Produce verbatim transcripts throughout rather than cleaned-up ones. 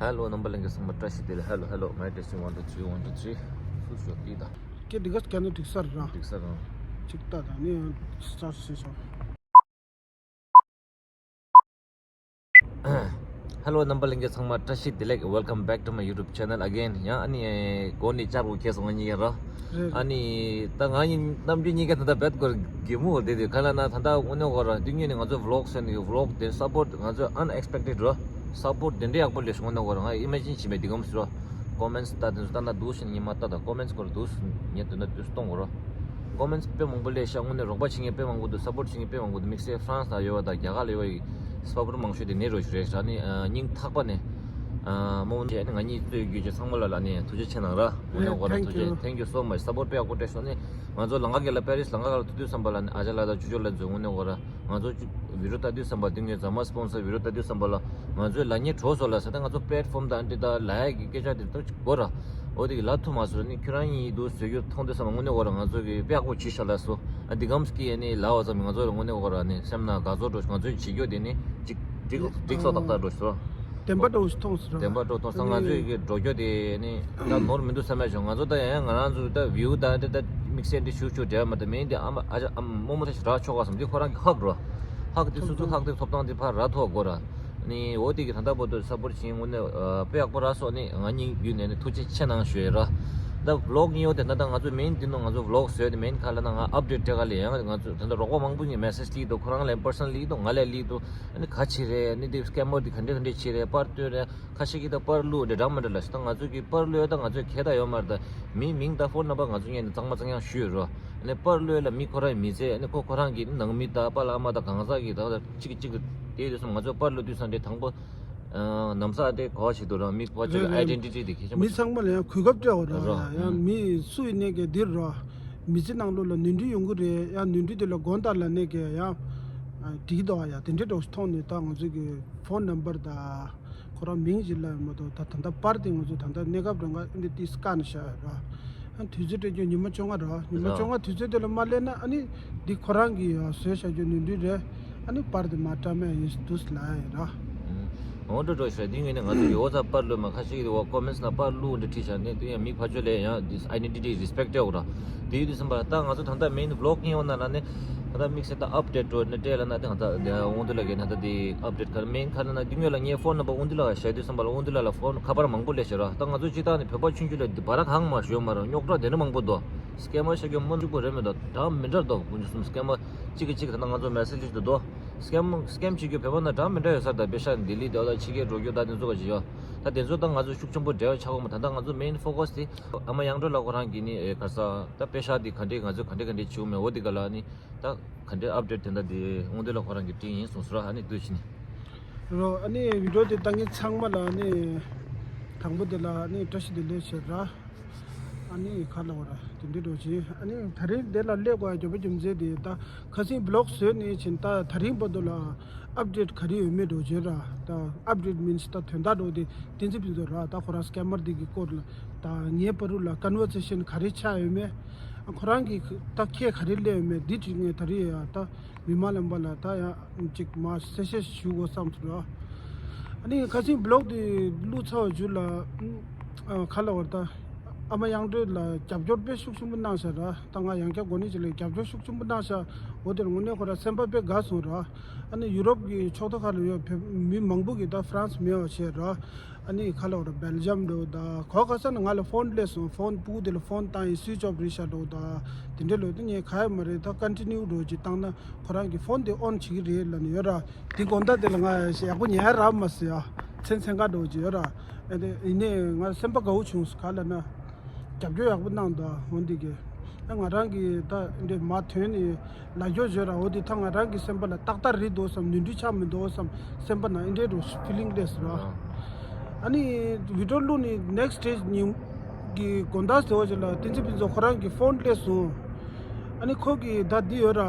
ཧེ་ལོ། རྣམ་པ་ལྷན་རྒྱས་ཚང་མ་བཀྲ་ཤིས་བདེ་ལེགས། ཧེ་ལོ། ཧེ་ལོ། མའི་ཊེ་སི་ཊིང་ཝན་ཊུ་ཐི་རི། ཝན་ཊུ་ཐི་རི། སུ་ཞོག་ཏི་ད། ཀྱེ་འདི་ག་སྐད་ནི་འགྲིག་ས་ར། འགྲིག་ས་ར། ཅིག་ལྟ་ད་ནི་སི་ཊར་ཊི་བྱས་སོང་། ཧེ་ལོ། རྣམ་པ་ལྷན་རྒྱས་ཚང་མ་བཀྲ་ཤིས་བདེ་ལེགས། Welcome back to my YouTube channel again. ཡང་ཨ་ནི་གོ་ནི་ཅར་བུ་ཁེ་སོང་ང་གཉིས་ཀ་ར། རེད་རེད། ཨ་ནི་ད་ང་གཉིས་རྣམ་འགྱུར་གཉིས་ཀ་ད་ལྟ་བེད་སྐོར་གི་མུ་བར་བསྡད་དུས་ག་ལ་ན་ད་ལྟ་དངོས་གནས་ཁོ་ར་དུས་ངེས་ནས་ང་ཚོ་ཝི་ལོག་ཟེར་ནས་ཝི་ལོག་དེ་སབ་པོར་ཊི་ང་ཚོ་ཨན་ཨེག་སི་པེག་ཊེཌ་ར། སབ་པོར་ཊི་དེ་འདྲའི་ཡག་པོ་སླེབས་སོང་། དངོས་གནས་ཁོ་ར་ང་ཨི་མེ་ཇིན་བྱས་མེད་འདི་གམ་ཟེར་ར། ཀོ་མེན་ཊི་ལྟ་དེ་ཚོ་ལྟ་ན་འདུག་ཤིན་ཉི་མ་ལྟ་ད་ཀོ་མེན་ཊི་སྐོར་འདུག་ཉེ་དུ་ན་དུས་གཏོང་གོ་ར། ཀོ་མེན་ཊི་དཔེ་མང་པོ་སླེབས་ཤག་དངོས་གནས་རོགས་པ་བྱེད་མཁན་དཔེ་མང་པོ་འདུག་སབ་པོར་ཊི་བྱེད་མཁན་དཔེ་མང་པོ་འདུག་དམིགས་བསལ་ཧྥ་རན་སི་ལ་ཡོད་པ་དང་རྒྱ་གར་ལ་ཡོད་པའི་སབ་པོར་ཊི་མང་ཤོས་དེ་ནེ་རོ་ཞིག་རེད་ཤག་ནི་སྙིང་ཐག་པ་ནས་མོ་བྱས་ནས་ང་གཉིས་གཙོས་བརྒྱུད་བྱས་ཚང་མ་ལ་ལ་ནས་ཐུགས་རྗེ་ཆེ་གནང་ར། དངོས་གནས་ཁོ་ར་ཐུགས་རྗེ། Thank you so much. སབ་པོར་ཊི་དཔེ་ཡག་པོ་སྤྲད་སོང་ནི་ང་ཚོ་ལམ་ཁ་གི་ལ་པེ་རི་སི་ལམ་ཁ་ག་ལ་ཐུག་དུས་ཙམ་པ་ལ་ནི་ཨ་ཅག་ལགས་དང་ཅོ་ཅོ་ལགས་ཚོས་དངོས་གནས་ཁོ་ར་ང་ཚོ་བི་ཌི་ཡོ་ལྟ་དུས་ཙམ་པ་དེ་ངས་རྫ་མ་སི་པོན་སར་བི་ཌི་ཡོ་ལྟ་དུས་ཙམ་པ་ལ་ང་ཚོའི་ལ་ཉེ་གྲོགས་ཚོ་ལ་ཟེར་ཏེ་ང་ཚོ་པི་ལེ་ཊི་ཕོམ་དང་འདི་དག་ལ་ཡ་གི་སྐད་ཆ་དེ་ཏོག་ཅིག་གོ་ར། འོ་དེ་གི་ལ་ཐུ་མ་སོ་ནི་ཁྱོད་རང་གཉིས་འདུག་བཟོས་རྒྱུ་མཐོང་དུས་ཙམ་པ་དངོས་གནས་ཁོ་ར་ང་ཚོ་གི་དཔེ་ཡག་པོ་བྱས་ཤག་ལགས་སོ། ཨ་འདི་གམ་སྐྱིད་ནི་ལ་བ་ཙམ་ང་ཚོ་ལ་དངོས་གནས་ཁོ་ར་ནི་སེམས་ན་དགའ་ཚོར་འགྲོ། ང་ཚོའི་བྱེད་རྒྱུ་དེ་ནི་ཅིག་འགྲིག་འགྲིག་སོ་ཏག་ཏག་འགྲོ་སོ། བདེན་པ་འདྲ་བོ་ཞིག་མཐོང་སོང་ར། བདེན་པ་འདྲ་མཐོང་སོང་། ང་ཚོའི་གི་འགྲོ་རྒྱུ་དེ་ནི་ད་ནོར་མི་འདུག་བསམ་ཡ་བྱུང་། ང་ཚོ་ད་ཡང་ཡང་ང་རང་ཚོ་ད་བིའུ་ད་འདི་ད་དམིགས་བསལ་འདི་ཞུ་ཞུ་འབྲེལ་བ་མ་ད་མིན་འདི་ཨ་མ་ཨ་ཅག་ཨ་མ་རྨོ་མོ་ད་ཞིག་རག་ཆོག་ག་བསམ། འདི་ཁོ་རང་གི་ཧག་རོ། ཧག་འདི་སོ་སོ་ཧག་འདི་ཐོབ་ཐང་འདི་ཕར་རག་ཐོག་དགོས་ར། ནི་འོ་དེ་གི་ད་ལྟ་བར་དུ་སབ་པོར་ཊི་བྱེད་དངོས་གནས་དཔེ་ཡག་པོ་རག་སོང་། ནི་ང་གཉིས་བརྒྱུད་ནས་ནི་ཐུགས་རྗེ་ཆེ་གནང་ཞུ་ཡས་ར། ད་ཝི་ལོག་གཉིས་ཡོད་དེ་ད་ལྟ་ང་ཚོ་མིན་འདི་ནོ་ང་ཚོ་ཝི་ལོག་བཟོས་དེ་མིན་ག་ལ་ན་ང་ཨབ་ཌེཊ་སྤྲད་ག་ལས་ཡང་ང་ཚོ་ད་ལྟ་རོགས་པ་མང་པོ་ནས་མེ་སེ་ཇི་སླེབས་འདུག་ཁོ་རང་ལས་པར་སོ་ནལ་སླེབས་འདུག་ང་ལས་སླེབས་འདུག་ཨ་ནི་ག་ཅི་རེད། ཨ་ནི་འདི་སི་ཀེ་མར་འདི་ག་འདྲ་ག་འདྲ་བྱེད་རེད། པར་སྟོན་རེད། ཁ་ཤས་ཀྱིས་ད་པར་བླུགས་འདྲ་འདྲ་མི་འདྲ་ལ་ཞིག་ད་ང་ཚོ་གི་པར་བླུགས་ཡོད། ད་ང་ཚོས་ཁྱད་ད་ཡོད་མ་རེད། ད་མི་མིང་ད་ཕོན་ནམ་བར་ང་ཚོ་ངས་ནི་གཙང་མ་གཙང་ཡང་ཞུས་རོ། ཨ་ནི་པར་བླུགས་ཡོད་ལ་མི་ཁོ་རང་མི་ཚེ་ཨ་ནི་ཁོ་ཁོ་རང་གི་ནང་མི་ད་པཱ་ལགས་ཨ་མ་ད་གང་ཟག་གི་ད་ད་གཅིག་གཅིག་དེ་དུས་སུ་ང་ཚོ་པར་བླུགས་དུས་སང་འདྲ་དང་པོ་ནམ་ས་འདྲ་གོ་བ་ཞིག་འདུག་རང་མི་ཁོ་ཚོ་གི་རེད་ཨའི་རེད། ཌེན་ཊི་ཊི་དེ་གལ་ཆེན་པོ་མི་ཚང་མ་ལ་ཡང་གོ་སྐབས་སྤྲད་འོ་ར། རོ། ཡང་ཡང་མི་སུ་ཡིན་ནའི་གི་འདིར་རོ། མི་ཚེ་ནང་ལོགས་ལ་ནོར་འཁྲུལ་ཡོང་གི་རེད། ཡང་ནོར་འཁྲུལ་དེ་ལ་དགོངས་དག་ལབ་ནས་ཀྱི་ཡང་འགྲིག་འདུག་ཡ། དེ་འདྲའི་འདྲ་བོ་ཞིག་མཐོང་ནས་ད་ང་ཚོ་གི་ཕོན་ནམ་བར་དང་ཁོ་རང་མིང་ཞིག་ལབ་ཡོད་མ་གཏོགས་ད་ད་ལྟ་པར་དེ་ང་ཚོ་ད་ལྟ་གནས་སྐབས་རང་ག་འདི་ཏིས་བཀག་ནས་བཞག་ཡོད་ར། ཡང་དུས་ཚོད་སྤྲད་རྒྱུ་ཉི་མ་བཅོ་ལྔ་ར། ཉི་མ་བཅོ་ལྔ་དུས་ཚོད་དེ་ལ་མ་སླེབས་ན་ཨ་ནི་འདི་ཁོ་རང་གི་ཡ་བཟོས་བཞག་རྒྱུ་ནོར་འཁྲུལ་རེད། ཨ་ནི་པར་དེ་མ་བཀྲམ་ཡ་ཡིན་འདུག་ལབ་ཡ་ཡིན་ར། འོ་འགྲོ་འགྲོ་ཤོད། འདི་ངོས་ནས་ང་ཚོ་གི་ཝ་ཙབ་པར་བླུགས་མ་ཁ་ཤས་ཀྱི་ཝ་ཀོ་མེན་ཊི་ནང་པར་བླུགས་འདི་བྲིས་བཞག་ནས་དེ་ཡང་མི་ཕར་ཕྱོགས་ལ་ཡང་དེ་ཨའི་ཌེན་ཊི་ཊི་རེ་སི་པེག་ཊི་སྤྲད་དགོས་ར། དེ་ཡོད་དུས་ཙམ་པ་ད་ང་ཚོ་ད་ལྟ་མེན་ཝི་ལོག་ཡིན་འོ་ན་ལ་ནི་ད་ལྟ་དམིགས་བསལ་ད་ཨབ་ཌེཊ་འགྲོ་ནི་སྤྲད་ལ་ན་དེ་ང་ཚོ་དེ་དབང་འདུས་ལགས་ཀྱི་ན་ད་དེ་ཨབ་ཌེཊ་ག་རེ་མེན་ག་རེ་ན་དེ་ངོས་ལ་ངའི་ཕོན་ནམ་བར་དབང་འདུས་ལགས་བཤད་དུས་ཙམ་པ་ལ་དབང་འདུས་ལགས་ལ་ཕོན་ཁ་པར་མང་པོ་སླེབས་ཤག་ར། ད་ང་ཚོ་སྤྱིར་བཏང་ནས་བོད་པ་ཆུང་ཆུང་ལ་འདི་བ་ར་གང་མ་ཞུ་མ་ར་རྙོག་དྲ་དེ་འདྲ་མང་པོ་འདུག་སི་ཀེ་མར་ཤ་གི་མོ་འཇུག་པོ་རེད་མི་འདུག་འདྲ་མི་འདྲ་འདུག་དཀོན་མཆོག་གསུམ། སི་ཀེ་མར་གཅིག་གིས་གཅིག་ད་ལྟ་ང་ཚོ་མེ་སེ་ཇི་འདུག་དོ། སི་ཀེམ་སི་ཀེམ་བྱེད་རྒྱུ་བོད་པ་ནང་འདྲ་མི་འདྲ་ཡོད་ས་རེད། ད་པེ་ཤ་ལྡི་ལི་དེ་ལ་ཕྱི་རྒྱལ་འགྲོ་རྒྱུ་ད་དེ་ཚོ་ག་ཅིག་ཡོད། ད་དེ་ཚོ་ད་ང་ཚོ་ཤུགས་ཆེན་པོ་འབྲེལ་བ་ཆགས་ཀྱི་མ། ད་ལྟ་ང་ཚོ་མེན་ཕོ་ཀས་དེ་ཨ་མ་གཡང་སྒྲོལ་ལགས་ཁོ་རང་གིས་ནི་ཨེ་ག་ས་ད་པེ་ཤ་དེ་ག་འདྲས་ང་ཚོས་ག་འདྲས་ག་འདྲས་བྱེད་དགོས་མེད་འོ་དེ་ག་ལ་ནི་ད་ག་འདྲས་ཨབ་ཌེཊ་དེ་འདྲ་དེ་དབང་འདུས་ལགས་ཁོ་རང་གིས་བྲིས་ཡིན་གསུངས་སོང་ར། ཨ་ནི་ལྟོས་ཤིག་ནི། རོ། ཨ་ནི་བི་ཌིའོ་དེ་ལྟ་མཁན་ཚང་མ་ལ་ནི་དང་པོ་དེ་ལ་ནི་བཀྲ་ཤིས་བདེ་ལེགས་ཞུ་ར། ཨ་ནི་ག་ལབ་དགོས་ར། དེ་འདྲའི་འགྲོ་བྱེད། ཨ་ནི་དེ་རིང་དེ་ལ་སླེབས་དགོས་ཡ་རྒྱུ་མཚན་དེ་ད་ཁ་སང་བི་ལོག་བཟོས་ནས་ཕྱིན་ད་དེ་རིང་བར་དུ་ལ་ཨབ་ཌེཊ་ག་རེ་ཡོད་མེད་འགྲོ་བྱེད་ར། ད་ཨབ་ཌེཊ་མིན་སི་ད་དོན་དག་འགྲོ་དེ་བསྟན་འཛིན་ཕུན་ཚོགས་ར། ད་ཁོ་རང་སི་ཀེམ་མར་དེ་གི་སྐོར་ལ་ད་ངའི་བར་དུ་ལ་ཀོན་ཝར་སེ་ཤན་ག་རེ་ཆགས་ཡོད་མེད། ཁོ་རང་གི་ད་ཁྱད་ག་རེ་སླེབས་ཡོད་མེད་འདི་དྲིས་ངས་དེ་རིང་ཡ་ད། མི་མང་ལ་འབའ་ལ་ད་ཡང་ཅིག་མ་གསལ་བཤད་ཞུ་དགོས་བསམ་ཚུལ་ལ། ཨ་ནི་ཁ་སང་བི་ལོག་དེ་བླུགས་ཚར་བ་རྗེས་ལ་ཨ་ག་ལབ་དགོས་ར། ད་ཨ་མ་གཡང་སྒྲོལ་ལ་རྒྱབ་སྐྱོར་དཔེ་ཤུགས་ཆེན་པོ་གནང་ཤག་ར། ད་ང་ཡང་བསྐྱར་གོ་གནས་ཅིག་ལ་རྒྱབ་སྐྱོར་ཤུགས་ཆེན་པོ་གནང་ཤག་འོ་དེར་དངོས་གནས་ཁོ་ར་སེམས་པ་དཔེ་དགའ་སོང་ར། ཨ་ནི་ཡུ་རོབ་ཀྱི་ཕྱོགས་མཐའ་ཁག་ལ་ཡོད་བོད་མི་མང་པོ་གིས་ད་ཧྥ་རན་སི་མེད་པ་བྱས་ར། ཨ་ནི་ག་ལབ་དགོས་ར། སྦེལ་ཇམ་འགྲོ་ད་གོ་ག་ས་ནས་ང་ལ་ཕོན་སླེབས་སོང་། ཕོན་སྤུ་གུ་དེ་ལ་ཕོན་བཏང་ཡིན་སུའིཆ་ཨོཕ་རེད་ཤག་འགྲོ་ད་དེ་འདྲ་ལོས་ད་ངས་ག་ཡ་མ་རེད། ད་ཀོན་ཊི་ནིའུ་འགྲོ་ཅིག་བཏང་ན་ཁོ་རང་གི་ཕོན་དེ་ཨོན་བྱེད་ཀྱི་རེད་ལབ་ནས་ཡོད་ར། དེ་དགོང་དག་དེ་ལ་ང་ཡག་པོ་ཉལ་རག་མ་སོང་ཡ། མཚན་མཚན་ག་འགྲོ་ཅིག་ཡོད་ར། ཨ་དེ་ཡིན་ནའི་ང་སེམས་པ་དགའ་བོ་བྱུང་སོང་། ག་ལབ་ན། རྒྱབ་སྐྱོར་ཡག་པོ་གནང་འདུག་འོན་ཏེ་གི། ད་ང་རང་གི་ད་འདི་མ་ཐོན་ནས་ལ་རྒྱོ་བརྗོད་ར། འོ་དེ་ད་ང་རང་གི་སེམས་པ་ལ་ཏག་ཏག་རེད་འདུག་བསམ། ནོར་འཁྲུལ་ཆགས་མི་འདུག་བསམ། སེམས་པ་ནང་ཨེ་འདྲའི་རུ་ཕི་ལིང་སླེབས་སོང་ར། ཨ་ནི་བི་ཌིའོ་བླུགས་ནས་ནེག་སི་ཊི་ཌེ་ཉིན་གྱི་དགོང་དག་ཟེར་བ་ཞིག་ལ་བསྟན་འཛིན་ཕུན་ཚོགས་ཁོ་རང་གི་ཕོན་སླེབས་སོང་། ཨ་ནི་ཁོ་གིས་ད་འདི་ཡོད་ར།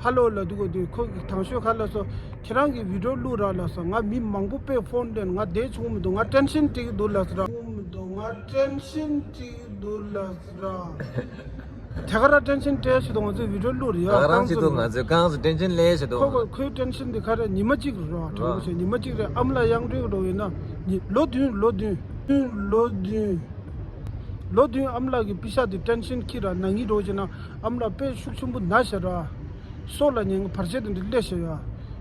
ཧ་ལོ་ལབ་འདུག་གོ་དུས་ཁོ་གིས་དང་ཤོས་ག་ལབ་སོང་། ཁྱེད་རང་གིས་བི་ཌིའོ་བླུགས་ར་ལབ་སོང་། ང་མི་མང་པོ་དཔེ་ཕོན་སླེབས། ང་བསྡད་ཆོག་མི་འདུག་ང་ཊེན་ཤན་སྤྲད་ཀྱི་འདུག་ལབ་སོང་ར། ཆོག་མི་འདུག་ང་ཊེན་ཤན་སྤྲད་ཀྱི་འདུག་ལབ་སོང་ར། དེ་ག་རང་ཊེན་ཤན་སྤྲད་བྱེད་དུ་ང་ཚོས་བི་ཌིའོ་བླུགས་རེད་ཡ། ད་ག་རང་རྐང་བྱེད་དུ་ཙམ་ང་ཚོས་རྐང་ཙམ་ཊེན་ཤན་ལས་བྱེད་དུ། ཁོ་ཁོ་ཁོའི་ཊེན་ཤན་འདི་ག་རེ། ཉི་མ་གཅིག་རེད་ར། དྲང་པོ་བྱས་ཉི་མ་གཅིག་རེད། ཨ་མ་ལགས་གཡང་སྒྲོལ་འགྲོ་ཡིན་ན་ཉི་ལོ་བདུན། ལོ་བདུན། ལོ་བདུན། ལོ་བདུན་ཨ་མ་ལགས་ཀྱི་པི་ཤ་དེ་ཊེན་ཤན་འཁྱེར་ར་ནང་ཉིད་འགྲོ་བྱས་ན་ཨ་མ་ལགས་དཔེ་ཤུགས་ཆེན་པོ་ན་ཤག་ར། སྲོག་ལ་ཉེན་ཁ་བར་ཆད་དེ་འདྲ་སླེབས་ཤག་ཡ།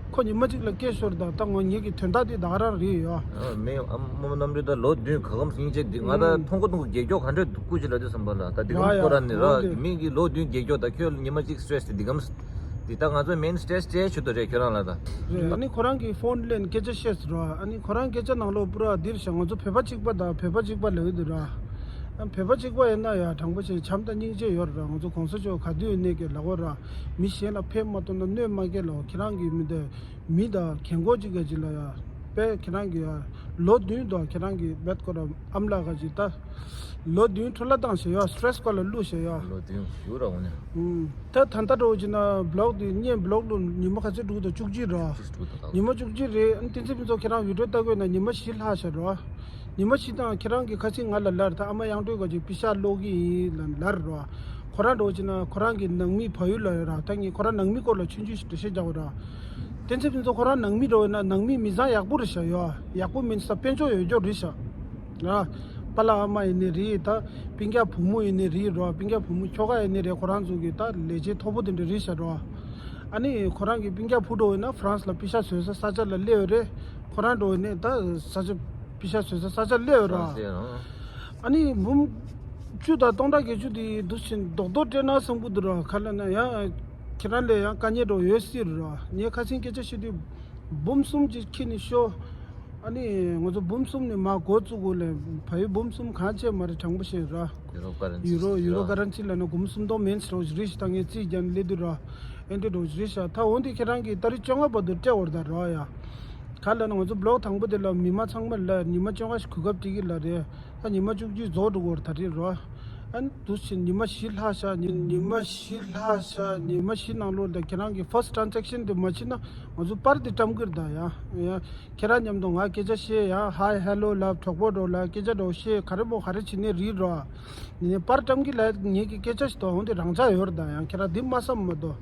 ཁོ་ཉི་མ་གཅིག་ལ་སྐད་ཤོར་དང་ད་ངོ་ངེད་ཀྱི་དོན་དག་དེ་ད་ག་རང་རེད་ཡ། ཨ་མེད། ཨ་མ་རྣམ་གྲོལ་ད་ལོ་བདུན་ག་གམ་སྙིང་རྗེ་འདི་ང་ད་ཨུམ། མཐོང་གོ་མཐོང་གོ་རྒྱལ་སྐྱོག་ག་འདྲས་འདུག་སྐུ་ཅི་ལ་དེ་བསམ་པ་ལ་ད་འདི་གམ་ཡ་ཡ། ཁོ་ར་ནི་འོན་ར་ཏེ་མི་གི་ལོ་བདུན་རྒྱལ་སྐྱོག་ད་ཁྱོད་ཉི་མ་གཅིག་སི་ཊེ་རེ་སི་དེ་འདི་གམ། འདི་ད་ང་ཚོ་མེན་སི་ཊེ་རེ་སི་སྤྲད་ཆུ་དོ་རེད་ཁྱོད་རང་ལ་ད། རེད། ཨ་ནི་ཁོ་རང་གི་ཕོན་ལེན་སྐད་ཆ་བཤད་ཟེར་བ། ཨ་ནི་ཁོ་རང་སྐད་ཆ་ནང་ལོགས་པུ་ར་འདིར་ཤག་ང་ཚོ་བོད་པ་གཅིག་པ་དང་བོད་པ་གཅིག་པ་ལབ་ཀྱི་འདུག་ར། ཨ་བོད་པ་གཅིག་པ་ཡིན་ན་ཡ་དྲང་པོ་བྱས་བྱམས་དང་སྙིང་རྗེ་ཡོད་ར། ང་ཚོ་གོང་ས་མཆོག་ག་དུས་ཡིན་ནའི་གི་ལབ་ཀྱི་ཡོད་ར། མི་གཞན་ལ་ཕན་མ་ཐོགས་ན་གནོད་མ་སྐྱེལ་ལ། ཁྱེད་རང་གི་མི་འདི་མི་དང་རྒན་གོག་ཅིག་ག་ཅིག་ལ་ཡ་དཔེ་ཁྱེད་རང་གི་ཡ་ལོ་བདུན་དང་ཁྱེད་རང་གི་བེད་ཁོ་ར་ཨ་མ་ལགས་ག་ཅིག་ད་ལོ་བདུན་འཕྲོ་བརླག་བཏང་ཤག་ཡ། སི་ཊེ་རེ་སི་སྐོར་ལ་བླུགས་ཤག་ཡ། ལོ་བདུན་ཡོད་ར་འོ་ནས། ཨུམ། ད་ད་ལྟ་འགྲོ་བ་ཅིག་ན་བི་ལོག་དེ་བརྙན་བི་ལོག་ལ་ཉི་མ་ག་ཚོད་འགྲོ་གི་འདུག་བཅུ་གཅིག་ར། བཅུ་གཅིག་འགྲོ་གི་འདུག་ད། ཉི་མ་བཅུ་གཅིག་རེད། ཨ་ནི་བསྟན་འཛིན་ཕུན་ཚོགས་ཁྱེད་རང་བི་ཌིའོ་ལྟ་དགོས་ན་ཉི་མ་བཞི་ལྷག་ཤག་ར། ཉི་མ་བཞི་དང་ཁྱེད་རང་གིས་ཁ་སང་ང་ལ་ལབ་རེད། ད་ཨ་མ་གཡང་སྒྲོལ་ག་ཅིག་པི་ཤ་སློག་གི་ཡིན་ལབ་ལབ་རེད་ར། ཁོ་རང་འགྲོ་བ་ཅིག་ན་ཁོ་རང་གི་ནང་མི་བལ་ཡུལ་ལ་ཡོད་ར། ད་ངས་ཁོ་རང་ནང་མི་སྐོར་ལ་ཆུང་ཆུང་ཞིག་འགྲེལ་བཤད་རྒྱག་དགོས་ར། བསྟན་འཛིན་ཕུན་ཚོགས་ཁོ་རང་ནང་མི་འགྲོ་བ་ན་ནང་མི་མི་ཚང་ཡག་པོ་རེད་ཤག་ཡ། ཡག་པོ་མིན་ས་དཔལ་འབྱོར་ཡོད་རྒྱུ་རེད་ཤག་ར། པཱ་ལགས་ཨ་མ་ཡིན་ནའི་རེད། ད་སྤུན་ཀྱག་བུ་མོ་ཡིན་ནའི་རེད་ར། སྤུན་ཀྱག་བུ་མོ་ཁྱོ་ག་ཡིན་ནའི་རེད། ཁོ་རང་ཚོ་གི་ད་ལས་བྱེད་མཐོ་པོ་དེ་འདྲ་རེད་ཤག་ར། ཨ་ནི་ཁོ་རང་གི་སྤུན་ཀྱག་བུ་འགྲོ་བ་ན་ཧྥ་རན་སི་ལ་པི་ཤ་བཟོ་ས་ས་ཆ་ལ་སླེབས་ཡོད་རེད། ཁོ་རང་འགྲོ་བ་ནས་ད་ས་ཆ་པི་ཤ་བཟོ་ས་ས་ཆ་སླེབས་ཡོད་ར། ཨ་ནི་འབུམ་བཅུ་དང་སྟོང་ཕྲག་བརྒྱད་ཅུ་དེ་འདུག་ཕྱིན་རྡོག་རྡོག་སྤྲད་ན་བསམ་གི་འདུག་ར། ག་ལ་ན་ཡང་ཁྱེད་རང་ལས་ཡང་དཀའ་ངལ་འདྲ་ཡོད་སྲིད་ར། ངས་ཁ་སང་སྐད་ཆ་བཤད་དུས་འབུམ་གསུམ་ཅིག་ཁྱེར་ནས་ཤོག་ཨ་ནི་ང་ཚོ་འབུམ་གསུམ་ནས་མར་འགོ་བཙུགས་དགོས་ལས། བལ་ཡུལ་འབུམ་གསུམ་གང་བྱས་མ་རེད། དྲང་པོ་བཤད་ར། ཡུ་རོ་ཀ་རན་སི། ཡུ་རོ་ཡུ་རོ་ཀ་རན་སི་ལ་ན་འབུམ་སུམ་སྟོང་མིན་ཟེར་བ་ཞིག་རེད་ཤག་ད་ངས་རྩིས་རྒྱག་ནས་སླེབས་དུས་ར། ཨེ་འདྲ་འདྲ་བོ་ཞིག་རེད་ཤག་ད་འོན་ཏེ་ཁྱེད་རང་གིས་ཏ་རིག་བཅོ་ལྔ་བར་དུ་སྤྲད་འོར་ད་ར་ཡ། ག་ལ་ན་ང་ཚོ་བི་ལོག་དང་པོ་དེ་ལ་མི་མང་ཚང་མ་ལ་ཉི་མ་བཅོ་ལྔ་ཞིག་གོ་སྐབས་སྤྲད་ཀྱི་ལ་རེད། ད་ཉི་མ་བཅུ་གཅིག་རྫོགས་འགྲོ་གི་ཡོད་རེད་ད་རེད་ར། ཨ་ནི་འདུག་ཕྱིན་ཉི་མ་བཞི་ལྷག་ཤག་ཉི་ཉི་མ་བཞི་ལྷག་ཤག་ཉི་མ་བཞི་ནང་ལོགས་ལ་ཁྱེད་རང་གི་ཕར་སི་ཊི་ཊྲན་ཛེག་ཤན་དེ་མ་ཕྱིན་ན་ང་ཚོ་པར་དེ་བཀྲམ་གི་རེད་ད་ཡ། ཡ། ཁྱེད་རང་མཉམ་དུ་ང་སྐད་ཆ་བཤད་ཡ། ཧའི་ཧེ་ལོ་ལབ། གྲོགས་པོ་འགྲོ་ལབ། སྐད་ཆ་འགྲོ་བཤད། ག་རེ་མོ་ག་རེ་བྱེད་ནས་རེད་ར། ནི་པར་བཀྲམ་གི་ལ་ངེད་ཀྱི་སྐད་ཆ་ཞིག་ཏོ་འོང་དེ་རང་ཅག་ཡོད་ར་ད་ཡང་ཁྱེད་རང་འདི་མ་བསམ་མ་དོ།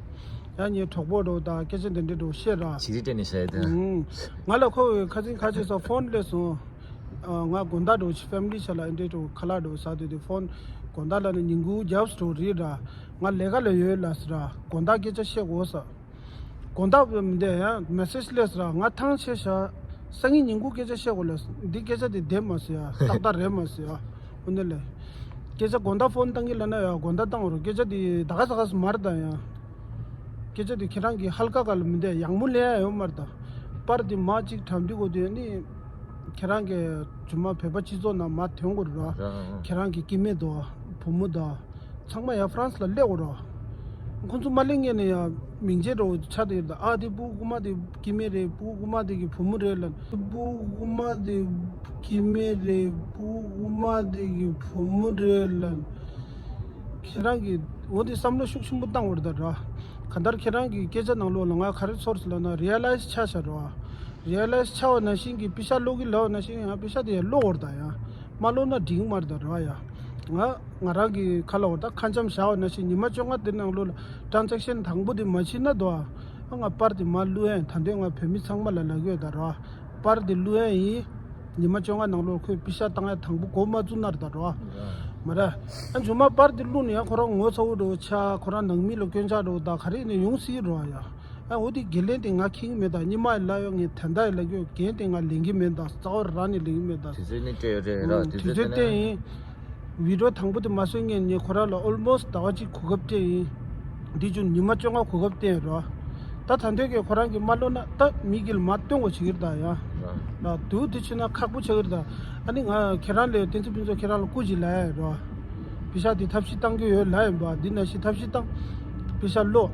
ཡང་ངའི་གྲོགས་པོ་འགྲོ་ད་སྐད་ཆ་འདི་འདྲ་འགྲོ་བཤད་ར། ཅི་རིགས་སྤྲད་ནས་བཤད་དེ། ང་ལ་ཁོ་བོས་ཁ་སང་ཁ་ཅིག་ས་ཕོན་སླེབས་སོང་། ང་དགོང་དག་འགྲོ་ཕྱི་ཕེ་མི་ལི་ཆ་ལ་ཨེ་འདྲས་འགྲོ་ཁ་ལག་འགྲོ་ཟ་དུས་དེ་ཕོན་དགོང་དག་ལ་ནི་ཉིན་གུང་རྒྱབ་འགྲོ་རེད་ར། ང་ལས་ཀ་ལ་ཡོད་ལ་ཟེར་ར། དགོང་དག་སྐད་ཆ་བཤད་དགོས་ས། དགོང་དག་མི་འདས་ཡང་མེ་སེ་ཇི་སླེབས་ར། ང་ཐང་ཆད་ཤག་སང་ཉིན་ཉིན་གུང་སྐད་ཆ་བཤད་དགོས་ལ། འདི་སྐད་ཆ་འདི་བདེན་མ་ཟེར་ཡ། ཏག་ཏག་རེད་མ་ཟེར་ཡ། འོ་ནི་ལས། སྐད་ཆ་དགོང་དག་ཕོན་བཏང་གི་ལ་ན་ཡ་དགོང་དག་བཏང་རོགས། སྐད་ཆ་འདི་ད་ག་ས་ག་སུ་མར་ད་ཡ། སྐད་ཆ་འདི་ཁྱེད་རང་གི་ཧལ་ཀ་ག་ལ་མི་འདས་ཡང་མོ་ལས་ཡ་ཡོད་མར་ད། པར་འདི་མ་གཅིག་གྲམ་འདི་གོ་དུས་ནི། ཁྱེད་རང་གི་ཇུ་མ་བོད་པ་སྤྱི་ཚོགས་ནང་མར་ཐོན་དགོས་ར། ཁྱེད་རང་གི་སྐྱེ་དམན་དང་བུ་མོ་དང་། ཚང་མ་ཡང་ཧྥ་རན་སི་ལ་སླེབས་འོ་ར། ཁོང་ཚོ་མ་སླེབས་སྔོན་ནས་ཡང་མིང་ཆད་འདྲ་བོ་ཆགས་བསྡད་ཡོད་ད། ཨ་དེ་སྤུ་གུ་རྐུན་མ་དེ་སྐྱེ་དམན་རེད། སྤུ་གུ་རྐུན་མ་དེ་གི་བུ་མོ་རེད་ལབ། སྤུ་གུ་རྐུན་མ་དེ་སྐྱེ་དམན་རེད། སྤུ་གུ་རྐུན་མ་དེ་གི་བུ་མོ་རེད་ལབ། ཁྱེད་རང་གི་འོ་དེ་བསམ་བློ་ཤུགས་ཆེན་པོ་བཏང་འོ་ར་ད་ར། གང་ལྟར་ཁྱེད་རང་གི་སྐད་ཆ་ནང་ལོགས་ལ་ང་ག་རེ་ཚོར་སོང་ལབ་ན་རི་ཡ་ལའི་ཛི་ཆགས་ཤག་ར། རི་ཡ་ལའི་ཛི་ཆགས་པ་ནང་བཞིན་གྱི་པི་ཤ་སློག་གི་ལབ་པ་ནང་བཞིན་ང་པི་ཤ་དེ་ཡང་སློག་འོ་ར་ད་ཡ། མ་སློག་ན་འགྲིག་མ་རེད་ད་ར་ཡ། ང་ང་རང་གི་ཁ་ལ་འོ་ད་ཁ་འཆམ་བཞག་པ་ནང་བཞིན་ཉི་མ་བཅོ་ལྔ་དེ་ནང་ལོགས་ལ་ཊྲན་ཛེག་ཤན་དང་པོ་དེ་མ་ཕྱིན་ན་དོ། ཨ་ང་པར་དེ་མར་བླུག་ཡ་ཡིན། ད་འདོད་ང་བོད་མི་ཚང་མ་ལ་ལབ་ཀྱི་ཡོད་ད་ར། པར་དེ་བླུག་ཡ་ཡིན། ཉི་མ་བཅོ་ལྔ་ནང་ལོགས་ཁོས་པི་ཤ་བཏང་ཡ་དང་པོ་འགོ་མ་བཙུགས་ན་རེད་ད་ར། མ་རེད། ཨ་མཇུག་མ་པར་དེ་བླུགས་ནས་ཡང་ཁོ་རང་ངོ་ཚ་བོ་འདྲ་བོ་ཆགས། ཁོ་རང་ནང་མི་ལ་སྐྱོན་ཆག་འདྲ་བོ་ད་ག་རེ་ནས་ཡོང་སྲིད་ར་ཡ། ཨ་འོ་དེ་འགན་ལེན་དེ་ང་འཁྱེར་གྱི་མེད་ད། སྔོན་མ་ཡི་ལབ་ཡོད། ངས་ད་ལྟ་ཡི་ལབ་ཀྱི་ཡོད། འགན་དེ་ང་ལེན་གྱི་མེད་ད། རྩ་བ་རང་ནས་ལེན་གྱི་མེད་ད། དུས་ཚོད་ནི་སྤྲད་ཡོད་རེད་ར། ཨང་། དུས་དུས་ཚོད་ཚོད་བསྟན་ཡིན། བི་ཌིའོ་དང་པོ་དེ་མ་བཟོས་སྔོན་ནས་ཁོ་རང་ལ་ཨོལ་མོ་སི་ཊི་ཟླ་བ་གཅིག་གོ་སྐབས་སྤྲད་ཡིན། འདི་བྱུང་ཉི་མ་བཅོ་ལྔ་གོ་སྐབས་བསྟན་ར། ད་ད་འདོད་ཀྱི་ཁོ་རང་གིས་མ་ལོན་ན་ད་མི་གིས་མ་སྟོན་དགོས་བྱེད་ཀྱི་རེད་ད་ཡ། ལ་དུས་དེ་ཕྱིན་ན་ཁག་པོ་ཆགས་ཀྱི་རེད་ད། ཨ་ནི་ང་ཁྱེད་རང་ལས་བསྟན་འཛིན་ཕུན་ཚོགས་ཁྱེད་རང་ལ་སྐུ་མཁྱེན་ལབ་ཡ་ར། པི་ཤ་དེ་ཐབས་ཤེས་བཏང་གི་ཡོད་ལབ་ཡིན་པ། འདི་ནང་བཞིན་ཐབས་ཤེས་བཏང་། པི་ཤ་སློག་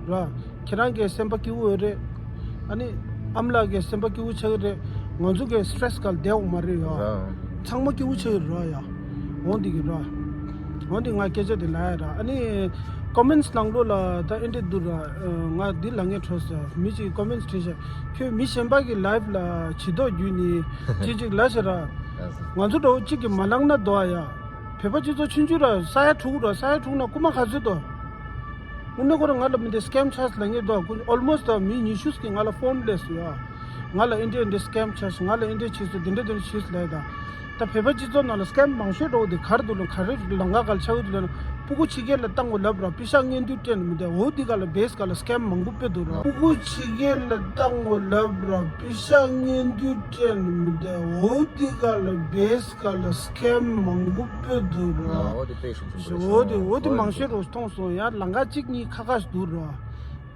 ར། ཁྱེད་རང་གི་སེམས་པ་སྐྱིད་པོ་ཡོད་རེད། ཨ་ནི་ཨ་མ་ལགས་ཀྱི་སེམས་པ་སྐྱིད་པོ་ཆགས་ཀྱི་རེད། ང་ཚོ་གི་སི་ཊྲེ་སི་ག་ལ་བསྡད་འོང་མ་རེད་ཡ། ཚང་མ་སྐྱིད་པོ་ཆགས་ཀྱི་རེད་ཡ། འོང་འདི་གི་ར། འོང་འདི་ང་སྐད་ཆ་དེ་ལབ་ཡ་ར། ཨ་ནི་ཀོ་མེན་ཊི་ནང་ལོགས་ལ་ད་ཨེ་འདྲས་འདུག་ར། ང་འདི་ལབ་ངེས་འཕྲོ་ས་མི་གཅིག་ཀོ་མེན་ཊི་བྲིས་ཤག་ཁྱོད་མི་གཞན་པ་གི་ལའིབ་ལ་བྱི་དོགས་བརྒྱུད་ནས་ཅིག་ཅིག་ལབ་ཤག་ར། ང་ཚོ་འདྲ་བོ་གཅིག་གིས་མ་བླངས་ན་འདུག་ཨ་ཡ། བོད་པ་སྤྱི་ཚོགས་ཆུང་ཆུང་ར་ས་ཡ་དྲུག་ར་ས་ཡ་དྲུག་ན་རྐུ་མ་ག་ཚོད་དོ། དངོས་གནས་ཁོ་རང་ང་ལ་མི་འདི་སི་ཀེམ་ཆགས་ལ་ངེས་དོ་ཀུན་ཨོལ་མོ་སི་ད་མི་ཉི་ཤུ་ཀྱི་ང་ལ་ཕོན་སླེབས་སོང་ཡ། ང་ལ་ཨིན་འདྲ་ཨིན་འདྲ་སི་ཀེམ་ཆགས་ང་ལ་ཨིན་འདྲ་ཆགས་སོང་དེ་འདྲ་དེ་འདྲ་ཆགས་ལ་ད། ད་བོད་པ་སྤྱི་ཚོགས་ནང་ལ་སི་ཀེམ་མང་ཤོས་འགྲོ་དེ་གར་འདུག་ལ་ག་རེ་ལང་ཀ་གར་ཆགས་འདུག་ལ་ཕྲུ་གུ་ཕྱི་རྒྱལ་ལ་བཏང་དགོས་ལབ་ར་པི་ཤ་ངན་དུས་སྤྲད་ནས་མི་འདི་འོ་དེ་ག་ལ་བེས་ག་ལ་སི་ཀེམ་མང་པོ་སྤེལ་འདུག་ར་ཕྲུ་གུ་ཕྱི་རྒྱལ་ལ་བཏང་དགོས་ལབ་ར་པི་ཤ་ངན་དུས་སྤྲད་ནས་མི་འདི་འོ་དེ་ག་ལ་བེས་ག་ལ་སི་ཀེམ་མང་པོ་སྤེལ་འདུག་ར། འོ་དེ་དཔེ་ཤུགས་ཆེན་པོ་འོ་དེ་འོ་དེ་མང་ཤོས་རུ་མཐོང་སོང་ཡ་ལང་ཀ་གཅིག་གཉིས་ཁ་ཁ་ཞིག་འདུག་ར།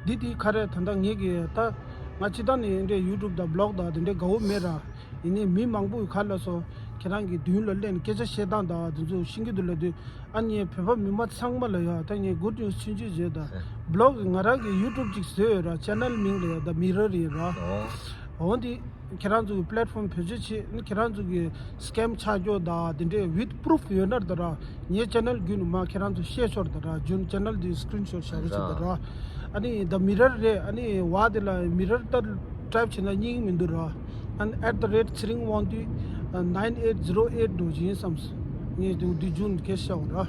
འདི་དེ་ག་རེ་ད་ལྟ་ངེད་ཀྱི་ད་ང་སྤྱི་བཏང་ནས་འདི་འདྲའི་ཡུ་ཊུབ་དང་བི་ལོག་དང་དེ་འདྲའི་དགའ་བོ་མེད་ར། ཡིན་ནའི་མི་མང་པོས་ག་ལ་སོ་ཁྱེད་རང་གི་མདུན་ལ་སླེབས་ནས་སྐད་ཆ་བཤད་སྟངས་དང་དེ་ཚོ་ཤེས་ཀྱི་འདུག་ལབ་དུས་ཨ་ནི་བོད་པ་མི་མང་ཚང་མ་ལ་ཡ་ད་ངས་གུཌ་ནིའུ་སི་ཆུང་ཆུང་བརྗོད་ད་བི་ལོག་ང་རང་གི་ཡུ་ཊུབ་ཅིག་བཟོས་ཡོད་ར་ཆེ་ནལ་མིང་ལ་ཡ་ད་མི་རར་ཡིན་ར། འོ་འདི། ཁྱེད་རང་ཚོ་གི་པི་ལེཊ་ཕོམ་བེད་སྤྱོད་བྱེད་ནི་ཁྱེད་རང་ཚོ་གི་སི་ཀེམ་ཆགས་རྒྱུ་དང་དེ་འདྲའི་ཝིད་པུ་རུབ་ཡོད་ན་ད་ར་ངའི་ཆེ་ནལ་བརྒྱུད་ནས་མ་ཁྱེད་རང་ཚོ་ཤེར་ཤོར་ད་ར་རྒྱུན་ཆེ་ནལ་འདི་སི་ཀི་རིན་ཤོཊ་བཞག་རོགས་བྱེད་ད་ར། ཨ་ནི་ད་མི་རར་རེད་ཨ་ནི་བ་དེ་ལ་མི་རར་ད་ཊའིབ་བྱེད་ན་རྙིང་མི་འདུག་ར། ཨ་ནི་at the rate ཚེ་རིང་དབང་འདུས་nine eight zero eight འགྲོ་བཞིན་བསམ་སོང་ངས་དེ་འདི་རྒྱུན་ཁྱེར་ཤག་ར།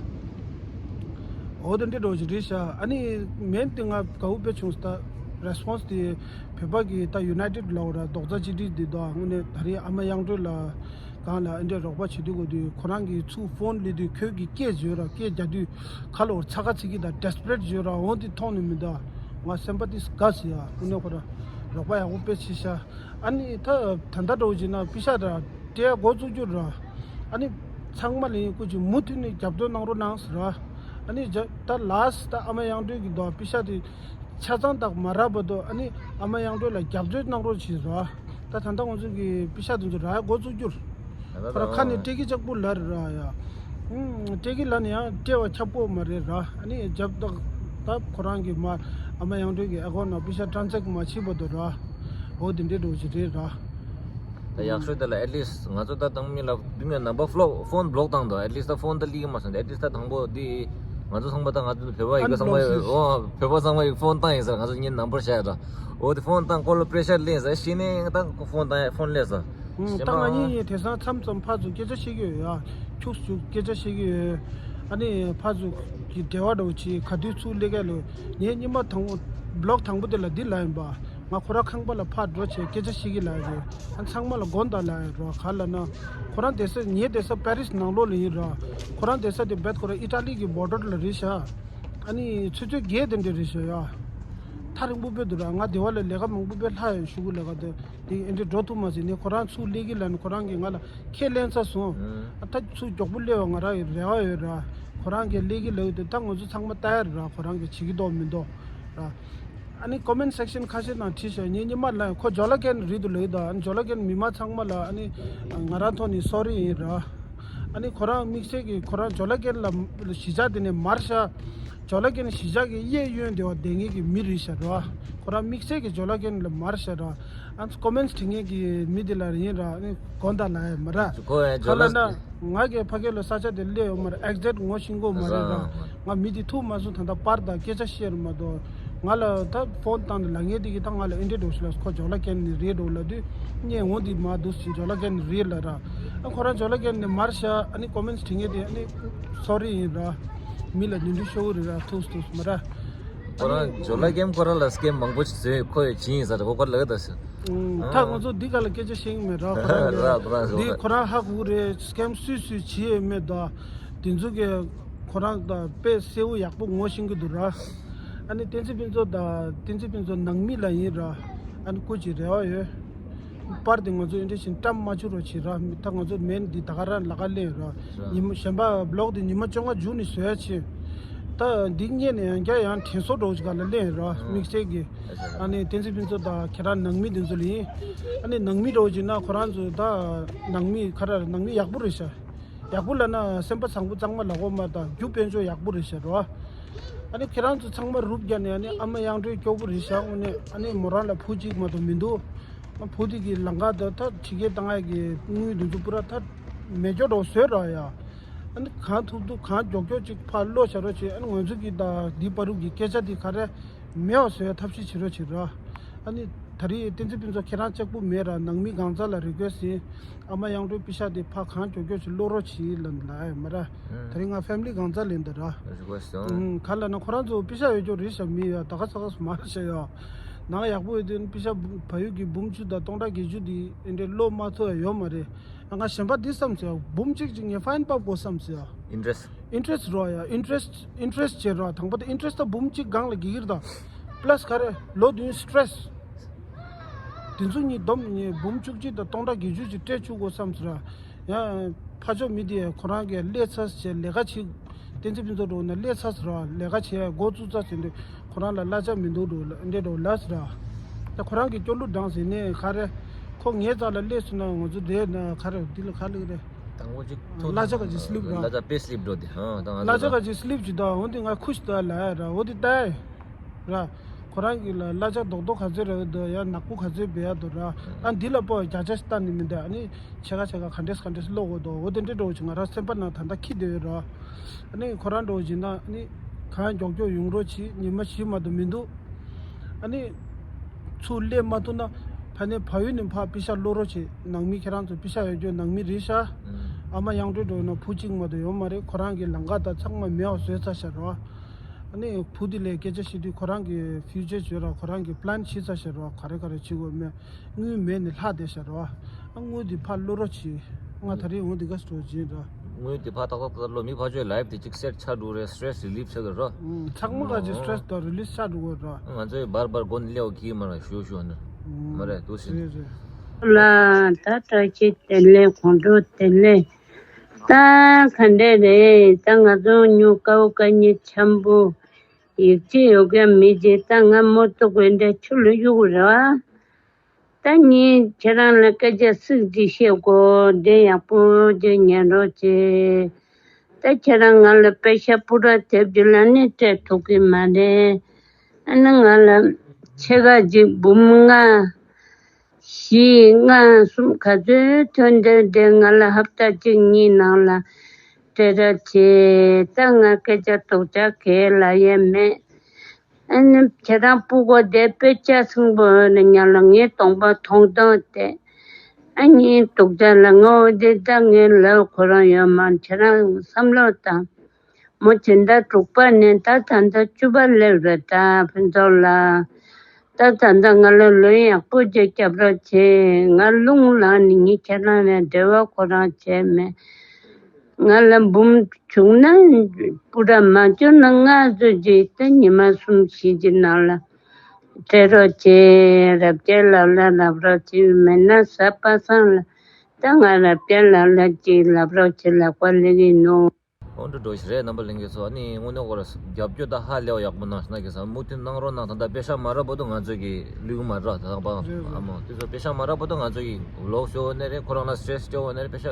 འོ་དེ་འདྲའི་འགྲོ་བཞིན་རེད་ཤག་ཨ་ནི་མེན་དེ་ང་དགའ་བོ་དཔེ་བྱུང་སོང་ད་རེ་སི་པོན་སི་དེ། བོད་པ་གི་ད་ཡུ་ནའི་ཊེཌ་ལབ་ར་རྡོག་རྩ་གཅིག་སྒྲིལ་འདི་དང་དངོས་གནས་ད་རེས་ཨ་མ་དབྱངས་སྒྲོལ་ལ་གང་ལ་ཨེ་འདྲས་རོགས་པ་བྱེད་དུས་གོ་དུས་ཁོ་རང་གི་ཚུར་ཕོན་སླེབས་དུས་ཁོས་ཀྱི་སྐད་བརྗོད་ར་སྐད་རྒྱག་དུས་ཁ་ལོ་ཚ་ཁ་ཚིག་གི་དང་ཌེ་སི་པི་རེཊ་བརྗོད་ར་འོང་དེ་མཐོང་ནས་མི་འདའ་ང་སེམས་པ་དེ་དགའ་སི་ཡ་དངོས་གནས་ཁོ་ར་རོགས་པ་ཡག་པོ་དཔེ་བྱེད་ཤག་ཨ་ནི་ད་ད་ལྟ་འགྲོ་བྱེད་ན་པི་ཤ་ར་སྤྲད་འགོ་བཙུགས་རྒྱུ་ར་ཨ་ནི་ཚང་མ་ལ་ཡིན་སྐུ་མཁྱེན་མུ་མཐུད་ནས་རྒྱབ་སྐྱོར་གནང་རོགས་གནང་ཟེར་ར་ཨ་ནི་ད་ལ་སི་ད་ཨ་མ་དབྱངས་སྒྲོལ་གི་དོ་པི་ཤ་དེ། ཆ་ཚང་དག་མ་རག་པ་དོ་ཨ་ནི་ཨ་མ་དབྱངས་སྒྲོལ་ལ་རྒྱབ་སྐྱོར་གནང་རོགས་བྱེད་ར། ད་ད་ལྟ་ང་ཚོ་གི་པི་ཤ་དེ་ཚོ་རག་འགོ་བཙུགས་རྒྱུར། ད་ལྟ་ཁོ་ར་ཁ་ནས་སྤྲད་ཀྱི་ཅག་པོ་ལ་རེད་ར་ཡ། ཨུམ་སྤྲད་ཀྱི་ལ་ནི་ཡང་སྤྲད་པ་ཁྱབ་པོ་མ་རེད་ར་ཨ་ནི་རྒྱབ་དག་ད་ཁོ་རང་གི་མ་ཨ་མ་དབྱངས་སྒྲོལ་གི་ཨ་ཁོ་ན་པི་ཤ་ཊ་རན་སེག་མ་བྱེད་པ་དོ་ར། འོ་དེ་འདྲའི་འགྲོ་ཞིག་རེད་ར། ད་ཡག་ཤོས་དེ་ལ་at least ང་ཚོ་ད་དང་མི་ལ་འདི་ངའི་ནམ་བར་ཕོ་ལོག་ཕོན་བི་ལོག་བཏང་དང་at least ད་ཕོན་ད་ལི་གི་མ་སོང་at least ད་དང་པོ་འདི་ང་ཚོ་ཚང་མ་ད་ང་ཚོ་བོད་པ་ཡི་ག་ཚང་མ་ཡི་ཨོ་བོད་པ་ཚང་མ་ཡི་ཕོན་བཏང་ཡིན་ཟེར་ང་ཚོ་ངའི་ནམ་བར་བཤད་ད་འོ་དེ་ཕོན་བཏང་ཁོ་ལ་པི་རེ་ཤར་ལེན་ཟེར་ཤི་ནས་ད་ཕོན་བཏང་ཕོན་ལེན་ཟེར། ད་ང་གཉིས་ཡིན་དེང་སང་མཚམས་མཚམས་ཕར་ཚུར་སྐད་ཆ་བཤད་ཀྱི་ཡོད་ཡ། ཁྱུག་ཁྱུག་སྐད་ཆ་བཤད་ཀྱི་ཡོད། ཨ་ནི་ཕར་ཚུར་གྱི་འབྲེལ་བ་འདྲ་བོ་ཅིག་ག་དུས་ཚུགས་སླེབས་ཀྱི་ལོ། ངའི་སྙེ་མ་དང་པོ་བི་ལོག་དང་པོ་དེ་ལ་འདི་ལ་ཡིན་པ། ང་ཁོ་ར་ཁང་པ་ལ་ཕར་འགྲོ་བྱས་སྐད་ཆ་བཤད་ཀྱི་ལ་ཡོད། ཨ་ཚང་མ་ལ་དགོངས་དག་ལ་ཡོད་རོ་ག་ལ་ན། ཁོ་རང་བསྡད་ས་ངའི་བསྡད་ས་པེ་རིས་ནང་ལོགས་ལ་ཡིན་ར། ཁོ་རང་བསྡད་ས་དེ་རྦད་ཁོ་ར་ཨི་ཊ་ལི་གི་བོར་ཌར་ལ་རེད་ཤག་ཨ་ནི་ཆུ་ཚོད་བརྒྱད་དེ་འདྲ་རེད་ཤག་ཡ། ཐག་རིང་པོ་དཔེ་འདུག་ར་ང་སྡེ་བ་ལ་ལས་ཀ་མང་པོ་དཔེ་ལྷག་ཡོད་ཤུ་གུ་ལས་ཀ་དེ། དེ་ཨེ་འདྲ་འགྲོ་ཐུབ་མ་ཟིན་ནས་ཁོ་རང་ཚུར་སླེབས་ཀྱི་ལ་ནི་ཁོ་རང་གིས་ང་ལ་ཁས་ལེན་ཚར་སོང་། ཨ་ད་ཚུར་མགྱོགས་པོ་སླེབས་པ་ང་རང་གི་རེ་བ་ཡོད་ར། ཁོ་རང་གིས་སླེབས་ཀྱི་ལ་ཡོད་དེ་ད་ང་ཚོ་ཚང་མ་ལྟ་ཡ་རེད་ར་ཁོ་རང་གིས་བྱེད་ཀྱི་འདུག་མི་འདུག་ར། ཨ་ནི་ཀོ་མེན་སེག་ཤན་ཁ་ཤས་ནང་བྲིས་ཤག་ངའི་ཉི་མ་ལ་ཁོ་ཇོ་ལ་ཀན་རེད་འདུག་ལ་ཡོད་ད་ཨ་ནི་ཇོ་ལ་ཀན་མི་མང་ཚང་མ་ལ་ཨ་ནི་ང་རང་ཐོག་ནས་སོ་རི་ཡིན་ར། ཨ་ནི་ཁོ་རང་དམིགས་བསལ་གྱིས་ཁོ་རང་ཇོ་ལ་ཀན་ལ་གཞིས་ཆགས་དེ་ནས་མར་ཤག་ཇོ་ལ་ཀན་གཞིས་ཆགས་ཀྱི་གཡས་གཡོན་དེ་བ་བསྡད་མཁན་གྱི་མི་རེད་ཤག་ར། ཁོ་རང་དམིགས་བསལ་གྱི་ཇོ་ལ་ཀན་ལ་མར་ཤག་ར། ཨ་ནི་ཀོ་མེན་སི་བྲིས་མཁན་གྱི་མི་དེ་ལ་ཡིན་ར་ཨ་ནི་དགོངས་དག་ལ་ཡ་མ་ར། ཁོ་ཡང་ཇོ་ལ་ན་ང་གི་ཕ་གི་ལ་ས་ཆ་དེ་སླེབས་ཡོད་མ་རེད་ཨེག་ཛེག་ངོ་ཤེས་ཀྱི་མ་རེད་ར། ང་མི་དེ་ཐུག་མ་སོང་ད་ལྟ་པར་དང་སྐད་ཆ་བཤད་ར་མ་གཏོགས། ང་ལ་ད་ཕོན་བཏང་ནས་ལབ་མཁན་དེ་གིས་ད་ང་ལ་ཨེ་འདྲས་འགྲོ་ཤི་ལ་ཁོ་ཇོ་ལ་ཀན་ནས་རེད་འགྲོ་ལབ་དུས་ངས་འོང་དེ་མ་འདུག་ཟིན་ཇོ་ལ་ཀན་ནས་རེད་ལབ་ར། ཨ་ཁོ་རང་ཇོ་ལ་ཀན་ནས་མར་ཤག་ཨ་ནི་ཀོ་མེན་སི་བྲིས་མཁན་དེ་ཨ་ནི་སོ་རི་ཡིན་ར། མི་ལ་ནི་འདུ་ཤོར་རེད་ར་ཐུག་ཐུག་མ་ར། ཁོ་རང་ཇོ་ལ་ཀན་ཁོ་རང་ལ་སི་ཀེམ་མང་པོ་ཞིག་བཟོས་ཁོ་ཡི་བྱིན་ཡིན་ས་རེད་ཁོ་ཁོ་ལ་ད་ཤི། ད་ང་ཚོ་འདི་ག་ལ་སྐད་ཆ་བཤད་ཀྱི་མེད་ར་ཁོ་རང་ར་ར་ར་འདི་ཁོ་རང་ཧ་གོ་རེད་སི་ཀེམ་སུས་སུས་བྱིན་ཡོད་མེད་ད། དེ་ཚོ་གི་ཁོ་རང་དང་དཔེ་གསལ་བོ་ཡག་པོ་ངོ་ཤེས་ཀྱི་འདུག་ར། ཨ་ནི་བསྟན་འཛིན་ཕུན་ཚོགས་དང་བསྟན་འཛིན་ཕུན་ཚོགས་ནང་མི་ལ་ཡིན་ར། ཨ་ནི་སྐུ་མཁྱེན་རེ་བ་ཡོད། པར་དེ་ང་ཚོ་ཨེ་འདྲ་བཞིན་བཀྲམ་མ་བཅུག་རོགས་བྱེད་ར། ད་ང་ཚོ་མེན་འདི་ད་ག་རང་ལ་ཁ་ལེན་ར། ར། ཉི་མ་གཞན་པ་བི་ལོག་དེ་ཉི་མ་བཅོ་ལྔ་མཇུག་ནས་བཟོ་ཡ་ཆེ། ད་འདི་སྔས་ནས་ཡང་བསྐྱར་ཡང་དྲན་གསོ་འདྲ་བོ་ཞིག་ག་ལ་ལེན་ར་དམིགས་བསལ་གྱི། ཨ་ནི་བསྟན་འཛིན་ཕུན་ཚོགས་དང་ཁྱེད་རང་ནང་མི་དེ་ཚོ་ལ་ཡིན། ཨ་ནི་ནང་མི་འདྲ་བོ་བྱེད་ན་ཁོ་རང་ཚོ་ད་ནང་མི་ཁ་ར་ནང་མི་ཡག་པོ་རེད་ཤག་ཡག་པོ་ལབ་ན་སེམས་པ་བཟང་པོ་གཙང་མ་ལབ་དགོས་མ་ད་རྒྱུ་དཔལ་འབྱོར་ཡག་པོ་རེད་ཤག་རོ། ཨ་ནི་ཁྱེད་རང་ཚོ་ཚང་མ་རུབ་རྒྱག་ནས་ཨ་ནི་ཨ་མ་དབྱངས་སྒྲོལ་སྐྱོ་པོ་རེད་ཤག་དངོས་གནས་ཨ་ནི་མོ་རང་ལ་བུ་གཅིག་མ་གཏོགས་མི་འདུག་ཨ་བུ་དེ་གི་ལམ་ཁ་དེ་ད་ཕྱི་རྒྱལ་བཏང་ཡག་གི་དངུལ་དེ་ཚོ་པུ་ར་ད་མེད་སྐྱོ་འདྲ་བོ་བཟོས་ར་ཡ། ཨ་ནི་གང་ཐུབ་ཐུབ་གང་མགྱོགས་མགྱོགས་ཅིག་ཕར་གློད་བཞག་རོགས་བྱེད། ཨ་ནི་ང་ཚོ་གི་ད་འདི་བར་དུ་གི་སྐད་ཆ་དེ་ག་རེ་མེད་པ་བཟོ་ཡ་ཐབས་ཤེས་བྱེད་རོགས་བྱེད་ར། ཨ་ནི་ད་ ད་རེས་བསྟན་འཛིན་ཕུན་ཚོགས་ཁྱེད་རང་གཅིག་པུ་མེད་ར། ནང་མི་གང་ཚ་ལ་རི་ཀོ་སི་ཡིན། ཨ་མ་དབྱངས་སྒྲོན་པི་ཤ་དེ་ཕ་གང་མགྱོགས་མགྱོགས་ཞིག་བླུག་རོགས་བྱེད་ལབ་ལ་ཡ་མ་ར། ད་རེས་ང་ཕེ་མི་ལི་གང་ཚ་ལེན་འདི་ར། རི་ཀོ་སི་ཡང་། ག་ལ་ན་ཁོ་རང་ཚོ་པི་ཤ་ཡོད་རྒྱུ་རེད་ཤག་མི་ཡ་ད་ག་ས་ག་སུ་མ་རེད་ཤག་ཡ། ནང་ཡག་པོ་ཡོད་དུས་པི་ཤ་བ་ཡུག་གི་འབུམ་བཅུ་དང་སྟོང་ཕྲག་བརྒྱད་ཅུ་དེ་ཨེ་འདྲས་བླུག་མ་ཐུབ་ཡ་ཡོད་མ་རེད། ང་གཞན་པ་འདི་བསམ་ཟེར་ཡ། འབུམ་གཅིག་ཅིག་ངས་ཕ་ཡིན་པ་གོ་བསམ་ཟེར་ཡ། ཨིན་ཊེ་རེ་སི་ཊི། ཨིན་ཊེ་རེ་སི་ཊི་རོ་ཡ། ཨིན་ཊེ་རེ་སི་ཊི་ཨིན་ཊེ་རེ་སི་ཊི་བྱེད་རོ། དང་པོ་དེ་ཨིན་ཊེ་རེ་སི་ཊི་ད་འབུམ་གཅིག་སྒང་ལ་འགྱིག་གིར་ད། པ་ལ་སི་ག་རེ་ལོ་བདུན་སི་ཊེ་རེ་སི། དེ་ཚོ་གཉིས་བསྡོམས་ནས་འབུམ་བཅུ་གཅིག་དང་སྟོང་ཕྲག་བརྒྱད་ཅུ་ཅིག་སྤྲད་བཅུག་དགོས་བསམ་ཟེར་ར། ཡང་ཕ་ཕྱོགས་མི་དེ་ཁོ་རང་གིས་སླེབས་ཚར་ཟེར་ལས་ཀ་བྱེད། བསྟན་འཛིན་ཕུན་ཚོགས་འགྲོ་ན་སླེབས་ཚར་ཟེར་ར། ལས་ཀ་བྱེད་འགོ་བཙུགས་ཚར་ཟེར་འདི་ཁོ་རང་ལ་གླ་ཆ་མི་འདུག་འགྲོ་ལ་འདྲེ་འགྲོ་ལ་ཟེར་ར། ད་ཁོ་རང་གིས་སྐྱོ་གླུ་བགྲངས་ཟེར་ནས་ག་རེ། ཁོ་ངའི་རྩ་ལ་སླེབས་སོང་ན་ང་ཚོ་འདྲེ་ན་ག་རེ་འདི་ལ་ག་ལེགས་རེད། དང་པོ་གཅིག་ཐུག་གླ་ཆ་ག་ཅིག་སི་ལིབ་ར། གླ་ཆ་པེ་སི་ལིབ་འགྲོ་དེ་ཧང་དང་ང་གླ་ཆ་ཚོ་ག་ཅིག་སི་ལིབ་ཅིག་དང་འོ་འདི་ང་ཁུ་ཞིག་ད་ལ་ཡ་ར་འོ་འདི་ལྟ་ཡ། ར། ཁོ་རང་གི་ལ་གླ་ཆ་རྡོག་རྡོག་ག་ཚོད་རག་འདུག་ཡ་ནག་པོ་ག་ཚོད་བེ་ཡ་འདུག་ར། ཨ་འདི་ལ་པོ་བརྒྱ་ཆ་ཞིག་བཏང་ནི་མི་འདུག་ཨ་ནི་ཕྱེད་ཀ་ཕྱེད་ཀ་ག་འདྲས་ག་འདྲས་ལོག་འོ་འདུག་འོ་དེ་འདྲས་འགྲོ་ཅིག་ང་རང་སེམས་པ་ནང་ད་ལྟ་ཁྱི་དེ་ཡོད་ར། ཨ་ནི་ཁོ་རང་འགྲོ་ཅིག་ན་ཨ་ནི་གང་མགྱོགས་མགྱོགས་ཡོང་རོགས་བྱེད། ཉི་མ་བཞི་མ་གཏོགས་མི་འདུག་ཨ་ནི་ཚུར་སླེབས་མ་ཐུབ་ན་ཕ་ནས་བ་ཡུལ་ནས་ཕར་པི་ཤ་བླུག་རོགས་བྱེད། ནང་མི་ཁྱེད་རང་ཚོ་པི་ཤ་ཡོད་རྒྱུ་ནང་མི་རེད་ཤག་ཨ་མ་དབྱངས་སྒྲོན་འགྲོ་ན་བུ་གཅིག་མ་གཏོགས་ཡོད་མ་རེད། ཁོ་རང་གི་ལམ་ཁ་དང་ཚང་མ་མེད་པ་བཟོས་ཚར་ཤག་ར། ཨ་ནི་བུ་དེ་ལས་སྐད་ཆ་བཤད་དུས་ཁོ་རང་གི་ཕིའུ་ཅར་བརྗོད་ར། ཁོ་རང་གི་པི་ལན་བྱེད་ཚར་ཤག་ར། ག་རེ་ག་རེ་བྱེད་དགོས་མེད། དངུལ་མེད་ནས་ལྷག་བསྡད་ཤག་ར། ཨ་དངུལ་དེ་ཕར་བླུག་རོགས་བྱེད། ང་ད་རེས་འོང་དེ་ག་སྤྲོ་བྱེད་ར། དངུལ་དེ་ཕར་ཏག་ཏག་ཏག་བླུག་མི་ཕར་ཕྱོགས་ལའིབ་དེ་གཅིག་སེཊ་ཆགས་འགྲོ་རེད། སི་ཊེ་རེ་སི་རི་ལིབ་བྱེད་དགོས་ར། ཚང་མ་ག་ཅིག་སི་ཊེ་རེ་སི་དང་རི་ལིབ་ཆགས་འགྲོ་དགོས་ར། ང་ཚོས་བར་བར་སྒོ་ནས་སླེབས་ཀྱི་མ་ར་ཞུ་ཞུ་ནི་མ་རེད་འདུག་ཟེར། རེད་རེད། ལ་ད་བཀྲ་ཤིས་བདེ་ལེགས་དགོང་དྲོ་བདེ་ལེགས། ད་ག་འདྲས་རེད། ད་ང་ཚོ་ཉོ་དཀའ་བོ་དཀའ་ཉེ་འཆམ་པོ་ཡིག་ཆ་ཡོད་མཁན་མི་ཅིག་ད་ང་མོ་ཏོག་གོས་འདྲ་ཆུ་ལ་གཡུག་ར། ད་ངས་ཁྱེད་རང་ལ་སྐད་ཆ་ཚིག་ཅིག་བཤད་དགོས། འདྲེ་ཡག་པོ་ཅིག་ཉན་རོགས་བྱེད། ད་ཁྱེད་རང་ང་ལ་པེ་ཤ་སྤུ་ར་དེབ་ཅིག་ལ་ནི་སྤྲད་ཐུབ་ཀྱི་མ་རེད། ཨ་ནི་ང་ལ་ཕྱེད་ཀ་ཅིག་འབུམ་ལྔ། བཞི་ལྔ་གསུམ་ག་ཚོད་ཐོན་འདོད་འདྲེ་ང་ལ་ཧབ་ཏ་གཅིག་གཉིས་ནང་ལ་སྤྲད་ར་བྱེད། ད་ང་སྐད་ཆ་དོག་ཆ་གས་ལ་ཡས་མེད། ཨ་ནི་ཁྱེད་རང་སྤུ་གུ་དེ་དཔེ་ཆ་ཚང་པོ་ནི་ཉལ་ལ་ངའི་གདོང་པ་མཐོང་སྟངས་དེ། ཨ་ནི་སྡུག་ཅག་ལ་ངོ་དེ་ད་ངའི་ལབ་ཁོ་རང་ཡོད་མ། ཁྱེད་རང་བསམ་བློ་བཏང་། མོ་ཇི་ལྟར་དྲུག་པ་ནས་ད་ད་ལྟ་བཅུ་པ་སླེབས་རེད་ད་ཕུན་ཚོགས་ལགས། ད་ད་ལྟ་ང་ལ་ལོན་ཡག་པོ་ཅིག་རྒྱབ་རོགས་བྱེད། ང་རླུང་ལངས་ནས་ངས་ཁྱེད་རང་ལ་འབྲེལ་བ་ཁོ་རང་བྱས་མེད། ང་ལ་འབུམ་བྱུང་ན་སྤུ་ར་མ་བྱུང་ན་ལྔ་བཟོ་རྒྱུ་ད་ཉི་མ་གསུམ་བཞི་གི་ནང་ལ་སྤྲད་རོགས་བྱེད། རབ་རྒྱལ་ལགས་ལ་ལབ་རོགས་བྱེད། མེད་ན་གཟའ་པ་སངས་ལ་ད་ང་རབ་རྒྱལ་ལགས་ལ་ཅིག་ལབ་རོགས་བྱེད་ལབ་པ་ལེགས་ཡིན་ནོ། འོ་འདྲ་འགྲོ་ཞིག་རེད་རྣམ་པ་ལྷན་རྒྱས་ཚོ། ཨ་ནི་དངོས་གནས་ཁོ་ར་རྒྱབ་སྐྱོར་ད་ཧ་ལས་པ་ཡག་པོ་གནང་ཞིག་ན་གི་ས་མུ་མཐུད་གནང་རོགས་གནང་། ད་ལྟ་པེ་ཤ་མ་རག་བར་དུ་ང་ཚོ་གི་ལུས་མ་རག་ད་ལྟ་པ་རེད་རེད། ཨ་མོ་དེ་ཚོ་པེ་ཤ་མ་རག་བར་དུ་ང་ཚོ་གི་ལོག་ཤོར་ནས་རེད། ཁོ་རང་ལ་སི་ཊེ་རེ་སི་སྐྱོ་བ་ནས་རེད། པེ་ཤ་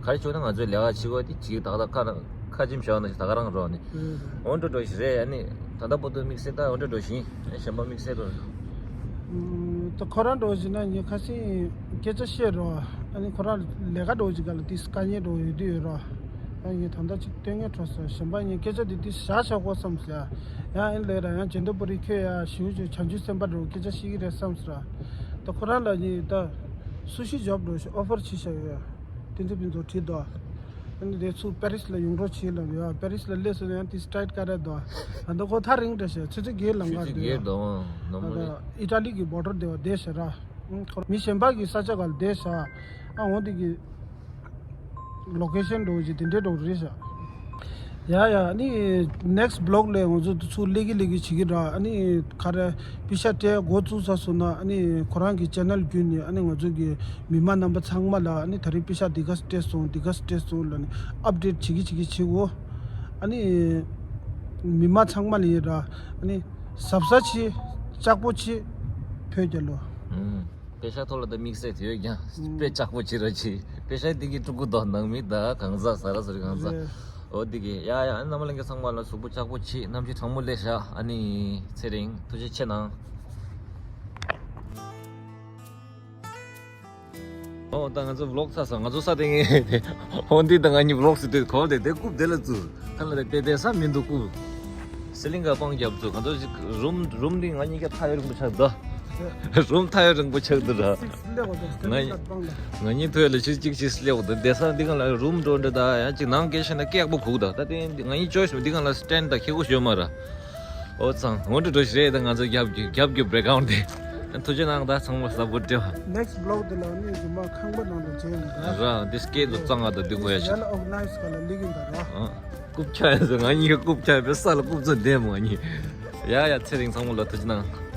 ག་རེ་བྱུང་ན་ང་ཚོས་ལས་ཀ་བྱེད་དགོས་དེ་བྱེད་ད་ད་ཁ་ཁ་ཆེམས་བཞག་ན་ཞིག་ད་ག་རང་རོགས་ནས་འོ་འདྲ་འགྲོ་ཞིག་རེད། ཨ་ནི་ད་ལྟ་བར་དུ་དམིགས་བསལ་ད་འོ་འདྲ་འགྲོ་ཞིག་ཡིན། ཨ་གཞན་པ་དམིགས་བསལ་འགྲོ། ད་ཁོ་རང་འགྲོ་བཞིན་ན་ངས་ཁ་སང་སྐད་ཆ་བཤད་རོགས། ཨ་ནི་ཁོ་རང་ལས་ཀ་འགྲོ་བཞིན་ག་ལ་ཏིས་དཀའ་ངལ་འགྲོ་ཡོད་དུས་ཡོད་རོགས། ཨ་ངས་ད་ལྟ་ཅིག་སྟོན་ངེས་འཕྲོ་སོང་། གཞན་པ་ངས་སྐད་ཆ་འདི་ཏིས་བཞག་བཞག་གོ་བསམ་ཟེར། ཡང་ཨེ་ལས་ར་ཡང་ཇེ་འདོད་པོ་རི་ཁྱོད་ཡ་ཞིའུ་ཅིག་བྱང་ཆུབ་སེམས་དཔའ་འགྲོ་སྐད་ཆ་བཤད་ཀྱི་རེད་བསམ་ཟེར། ད་ཁོ་རང་ལ་ངས་ད་སུ་ཤི་ཇོབ་འགྲོ་ཞིག་ཨོ་ཕར་བྱེད་བཞག་ཡོད། བསྟན་འཛིན་ཕུན་ཚོགས་བྲིས་འདུག་ཨ་ནི་དེ་ཚུར་པེ་རིས་ལ་ཡོང་རོགས་བྱེད་ལབ་ཡོད། པེ་རིས་ལ་སླེབས་སོང་ན་ཡང་ཏིས་ཊའིཊ་ཀ་རེ་འདུག་ད་ལྟ་ཁོ་ཐག་རིང་འདྲ་ཞིག་ཆུ་ཚོད་བརྒྱད་ལམ་ཁ་ཆུ་ཚོད་འདུག་བརྒྱད་འདུག་ནོར་མ་ད་ལྟ་ཨི་ཊ་ལི་གི་བོ་ཌར་དེ་བ་བསྡད་ཤག་ར། ཁོ་མི་གཞན་པ་གི་ས་ཆ་ག་ལ་བསྡད་ཤག་ཨ་འོ་དེ་གི་ལོ་ཀེ་ཤན་འགྲོ་བཞིན་དེ་འདྲའི་འགྲོ་རེད་ཤག་ཡ་ཡ་ཨ་ནི་ནེག་སི་བི་ལོག་ལས་ང་ཚོ་ཚུར་སླེབས་ཀྱི་སླེབས་ཀྱི་བྱེད་ཀྱི་ར། ཨ་ནི་ག་རེ། པེ་ཤ་སྤྲད་འགོ་བཙུགས་ཚར་སོང་ན་ཨ་ནི་ཁོ་རང་གི་ཅེ་ནལ་བརྒྱུད་ནས་ཨ་ནི་ང་ཚོ་གི་མི་མང་རྣམ་པ་ཚང་མ་ལ་ཨ་ནི་ད་རེས་པེ་ཤ་འདི་ག་སྤྲད་སོང་འདི་ག་སྤྲད་སོང་ལབ་ནས་ཨབ་ཌེཊ་བྱེད་ཀྱི་བྱེད་ཀྱི་བྱེད་འོ། ཨ་ནི་མི་མང་ཚང་མ་ལ་ཡིན་ར། ཨ་ནི་གཟབ་གཟབ་བྱེད། ལྕགས་པོ་བྱེད། བོད་རྒྱལ་ལོ། ཨུམ། པེ་ཤ་ཐོག་ལ་ད་དམིགས་བསལ་དེ་ཡོད་ཀྱང་ཨུམ། དཔེ་ལྕགས་པོ་བྱེད་ར་བྱེད། པེ་ཤ་འདི་གི་ཕྲུ་གུ་དང་ནང་མི་དང་གང་ཟག་ས་ར་ཟུར་གང་ཟག་རེད། འོ་འདི་གི་ཡ་ཡ་ཨ་ནི་རྣམ་པ་ལྷན་རྒྱས་ཚང་མ་ལ་གཟུགས་པོ་ལྕགས་པོ་བྱེད། གནམ་གཤིས་གྲང་མོ་སླེབས་ཤག་ཨ་ནི་ཚེ་རིང་ཐུགས་རྗེ་ཆེ་གནང་། ཨོ་ད་ང་ཚོ་བི་ལོག་ཚར་སོང་། ང་ཚོ་ས་དེ་ངས་ཧོན་དི་དང་ང་གཉིས་བི་ལོག་སུ་དེ་གོ་དེ་དེ་རྐུབ་དེ་ལ་བཙུགས། ཁ་ལ་དེ་དེ་ས་མི་འདུག་རྐུབ། སི་ལིང་ག་སྤང་རྒྱབ་བཙུགས། ང་ཚོ་ཞིག་རུམ་རུམ་དེ་ང་གཉིས་ཀ་ཐག་ཡོད་རིང་པོ་ཆགས་འདུག་རུམ་ཐག་ཡོད་རིང་པོ་ཆགས་འདུག་ར། ང་ང་གཉིས་ཐོས་ལ་ཆུ་གཅིག་གཅིག་སླེབས་འདུག་བསྡད་ས་འདི་གང་ལ་རུམ་འགྲོ་འདྲ་ད་ཡང་གཅིག་ནང་སྐད་ཤེས་ན་སྐད་པོ་གུག་ད་ད་དེ་ང་གཉིས་ཅོ་ཤི་འདི་གང་ལ་སི་ཊེན་ད་ཁེ་གུ་ཞོ་མ་ར། ཨོ་ཚང་ངོ་འདྲ་འགྲོ་ཤི་རེད་ད་ང་ཚོ་རྒྱབ་རྒྱབ་རྒྱུ་བེག་གྷ་རའུན་ཌི་དེ་ཐུགས་རྗེ་གནང་ད་ཚང་མ་ས་བུ་འདྲེ་བ། Next vlog དེ་ལ་ནི་རུམ་མ་ཁང་པ་ནང་དུ་བྱས་ཡོང་ད་ར། འདི་སྐད་དུ་གཙང་ང་ད་འདི་གོ་ཡ་ཤི། ཡ་ལ་ཨོར་ག་ནའི་ཛི་ག་ལ་ལིག་ཡིན་ད་ར། རྐུབ་ཆ་ཡ་ཟེར་ང་གཉིས་རྐུབ་ཆ་ཡ་པའི་ས་ལ་རྐུབ་ཚོ་འདེམ་ང་གཉིས། ཡ་ཡ་ཚེ་རིང་ཚང་མ་ལ་ཐུགས་རྗེ་གནང་།